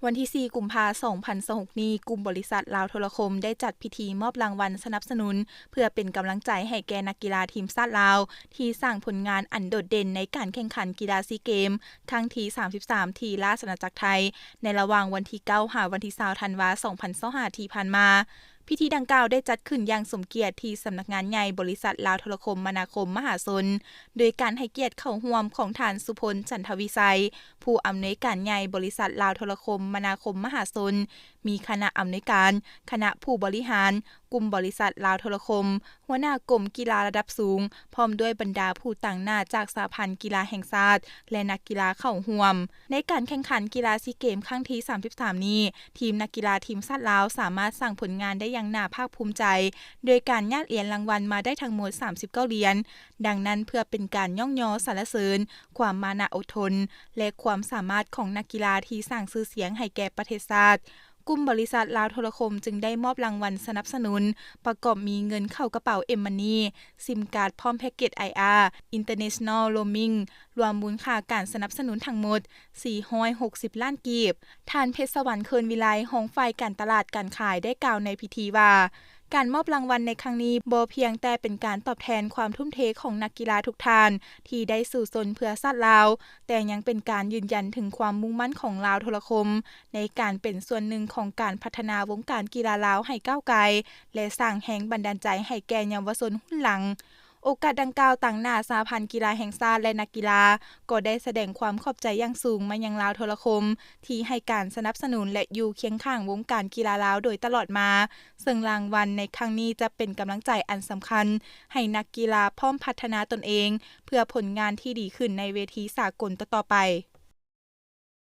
ວັນທີສີ່ ກຸມພາ ສອງພັນຊາວຫົກນີ້, ກຸ່ມບໍລິສັດລາວໂທລະຄົມໄດ້ຈັດພິທີມອບລາງວັນສະໜັບສະໜູນ ເພື່ອເປັນກຳລັງໃຈໃຫ້ແກ່ນັກກິລາທີມຊາດລາວ ທີ່ສ້າງຜົນງານອັນໂດດເດັ່ນໃນການແຂ່ງຂັນກິລາຊີເກມຄັ້ງທີສາມສິບສາມ ທີ່ລາຊະອານາຈັກໄທ ໃນລະຫວ່າງວັນທີເກົ້າ ຫາວັນທີຊາວ ທັນວາ ສອງພັນຊາວຫ້າ ທີ່ຜ່ານມາ. ພິທີດັ່ງກ່າວໄດ້ຈັດຂຶ້ນຢ່າງສົມກຽດທີ່ສຳນັກງານໃຫຍ່ບໍລິສັດລາວໂທລະຄົມມະນາຄົມມະຫາຊົນ, ໂດຍການໃຫ້ກຽດເຂົ້າຮ່ວມຂອງທ່ານ ສຸພົນ ຈັນທະວິໄຊ, ຜູ້ອຳນວຍການໃຫຍ່ບໍລິສັດລາວໂທລະຄົມມະນາຄົມມະຫາຊົນ, ມີຄະນະອຳນວຍການ, ຄະນະຜູ້ບໍລິຫານ, ກຸ່ມບໍລິສັດລາວໂທລະຄົມ, ຫົວໜ້າກົມກິລາລະດັບສູງ, ພ້ອມດ້ວຍບັນດາຜູ້ຕາງໜ້າຈາກສະຫະພັນກິລາແຫ່ງຊາດ ແລະ ນັກກິລາເຂົ້າຮ່ວມ. ໃນການແຂ່ງຂັນກິລາຊີເກມຄັ້ງທີສາມສິບສາມນີ້, ທີມນັກກິລາທີມຊາດລາວສາມາດສ້າງຜົນງານໄດ້ຢ່າງໜ້າພາກພູມໃຈ ໂດຍການຍາດຫຼຽນລາງວັນມາໄດ້ທັງໝົດສາມສິບເກົ້າຫຼຽນ. ດັ່ງນັ້ນ, ເພື່ອເປັນການຍ້ອງຍໍສັນລະເສີນຄວາມມານະອົດທົນ ແລະ ຄວາມສາມາດຂອງນັກກິລາທີ່ສ້າງຊື່ສຽງໃຫ້ແກ່ປະເທດຊາດ, ກຸ່ມບໍລິສັດລາວໂທລະຄົມຈຶ່ງໄດ້ມອບລາງວັນສະໜັບສະໜູນ ປະກອບມີເງິນເຂົ້າກະເປົາ M-Money, SIM card ພ້ອມແພັກເກັດ IR, International Roaming ລວມມູນຄ່າການສະໜັບສະໜູນທັງໝົດສີ່ຮ້ອຍຫົກສິບລ້ານກີບ. ທ່ານ ເພັດສະຫວັນ ເຄີນວິໄລ, ຮອງຝ່າຍການຕະຫຼາດການຂາຍ ໄດ້ກ່າວໃນພິທີວ່າ, ການມອບລາງວັນໃນຄັ້ງນີ້ບໍ່ພຽງແຕ່ເປັນການຕອບແທນຄວາມທຸ່ມເທຂອງນັກກິລາທຸກທ່ານທີ່ໄດ້ສູ້ຊົນເພື່ອຊາດລາວ, ແຕ່ຍັງເປັນການຢືນຢັນເຖິງຄວາມມຸ່ງໝັ້ນຂອງລາວໂທລະຄົມ ໃນການເປັນສ່ວນໜຶ່ງຂອງການພັດທະນາວົງການກິລາລາວໃຫ້ກ້າວໄກ ແລະ ສ້າງແຮງບັນດານໃຈໃຫ້ແກ່ເຍົາວະຊົນຮຸ່ນຫຼັງ. ໂອກາດດັ່ງກ່າວ, ຕາງໜ້າສະຫະພັນກິລາແຫ່ງຊາດ ແລະ ນັກກິລາ ກໍໄດ້ສະແດງຄວາມຂອບໃຈຢ່າງສູງມາຍັງລາວໂທລະຄົມ ທີ່ໃຫ້ການສະໜັບສະໜູນ ແລະ ຢູ່ຄຽງຂ້າງວົງການກິລາລາວໂດຍຕະຫຼອດມາ, ເຊິ່ງລາງວັນໃນຄັ້ງນີ້ຈະເປັນກຳລັງໃຈອັນສຳຄັນໃຫ້ນັກກິລາພ້ອມພັດທະນາຕົນເອງ ເພື່ອຜົນງານທີ່ດີຂຶ້ນໃນເວທີສາກົນຕໍ່ໆໄປ.